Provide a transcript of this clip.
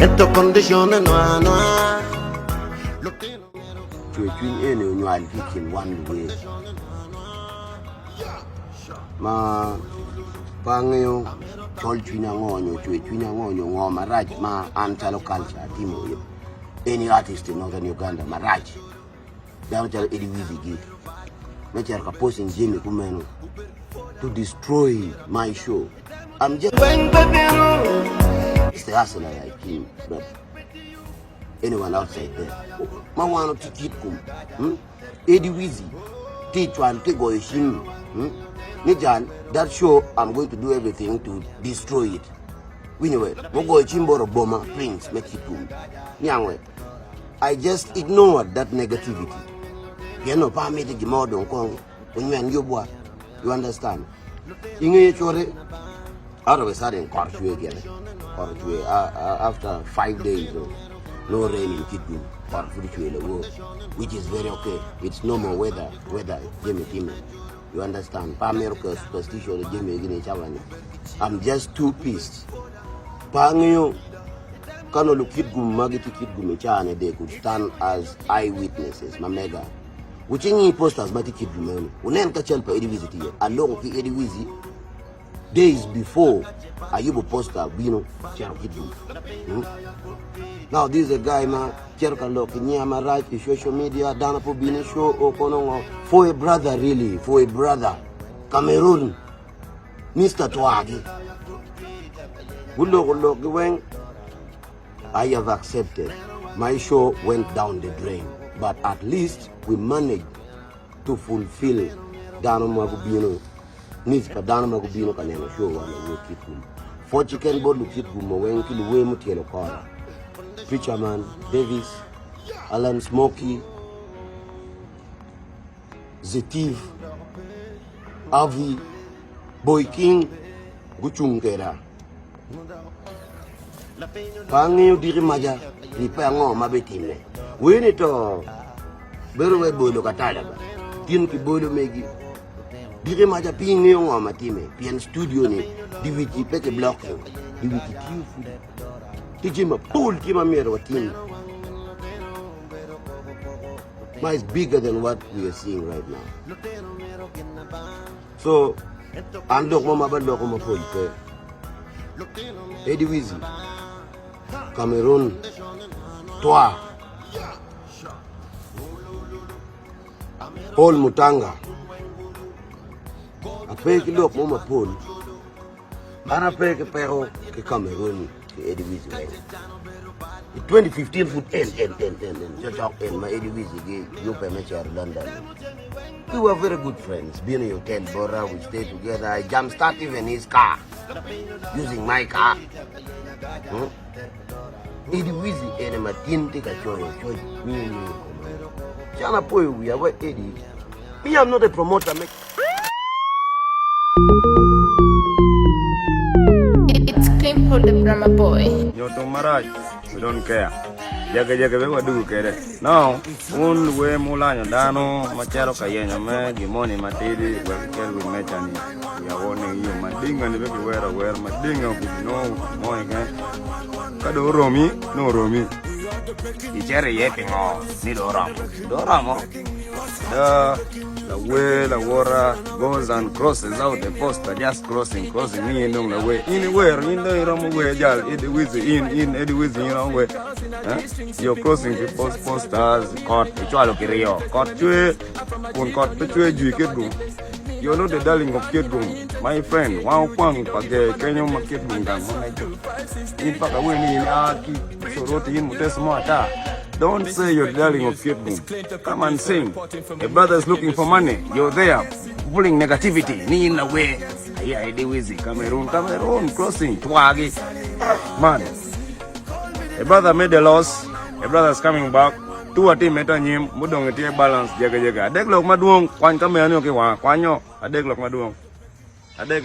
Ento condition nwa nwa. Lutino myero Cwercwiny eni onywal ki i kin wan luwer ma pe angeyo col cwiny ango nyo cwercwiny ango nyo ngo marac ma an calo culture atimo any artist in Northern Uganda marac dano calo Eddy Wizzy gi me cito ka posting jami kumeno to destroy my show I'm just Weng pe bino. the hustler like him but anyone outside there ma wan otye kit kum hmm? Eddy Wizzy ti cwal ti goyo cim hmm? Ni jal that show I'm going to do everything to destroy it winyo we mugoyo cim bot Obama Prince me Kitgum niang we I just ignored that negativity pien onongo pe amiti gin mo dong kong onywen yubwa you understand inge cute out of a sudden kot ocwe gire kot ocwe after 5 days of no rain in Kitgum kot pud ocwe lawor which is very okay it's normal weather weather jami time you understand pa amito ka superstition jami gini cawa ni I'm just too pissed pa angeyo kano lukitgum ma gitye Kitgum i caa-ni they could stand as eyewitnesses ma mega wucingi posters ma tye Kitgum eni wunen ka cal pa Eddy Wizzy tye iye aloko ki Eddy Wizzy days before ayubo poster bino cito Kitgum hmm? Now this is a guy ma cito ka lok ki nyinga marac i social media dano pe obino i show o kono ngo for a brother really for a brother Cameroon Mr. Twagi guloko lok gi weng I have accepted my show went down the drain but at least we managed to fulfill dano ma gubino needs pa dano ma gubino ka neno show wa lawot Kitgum pwoc keken bot lukitgum ma weng ki luwer mutyelo kora Preacher Man Davis Alan Smokey Zetiv Avi Boy King gucung keda pe angeyo diki maca ni pe ango ma bitime weni to bedo wai bolo katala ba tin ki bolo megi diki maca pe ingeyo ngo ma time pien studio ni diwici pe ki blocking diwici tiyo pud tye jami mapol tye ma myero watim ma is bigger than what we are seeing right now so an lok mo ma baloko mapol pe Eddy Wizzy Cameroon Twa Paul Mutanga ape ki lok mo mapol an ape ki peko ki Cameroon ki Eddy Wizzy weng i 2015 pud en en en en en cokcok en ma Eddy Wizzy gi yubbe me cito London we were very good friends bino i hotel bota we stay together I jump start even his car using my car hmm? Eddy Wizzy ene ma tin tye ka coyo coc miyo nying i kome can apoyo wiya wa Eddy me I'm not a promoter me It's Clean the Drama Boy. Nyoto marac, we don't care. Jage jage be wadugu kede. Now, un luwer mulanyo dano macalo ka yenyo me gimoni matidi wek ikel wi meca ni yawo ni iyo madinga ni be kiwero awer madinga with no mo keken. Ka dong oromi, nongo oromi. Icito iye pingo ni dong oromo? Dong oromo. Da lawer lawota goes and crosses out the poster just crossing crossing ni in dong lawer in iwero in dong iromo wer jal Eddy Wizzy in in Eddy Wizzy in iromo wer eh? You're crossing people's posters kot icwalo kiryo kot cwer kun kot pe cwer jwi Kitgum You're not the darling of Kitgum my friend wan okwang pa ger kenyo ma Kitgum gang ma mego in paka wer ni in a ki Soroti in mutesi mo ata Don't say you're the darling of Kitgum come and sing a brother is looking for money you're there pulling negativity ni in lawer aye Eddy Wizzy Cameroon Cameroon crossing twagi man a brother made a loss a brother is coming back tu atime to anyim mudong tye balance jege jege adek lok madwong kwany kamera ni ki wanga kwanyo adek lok madwong adek.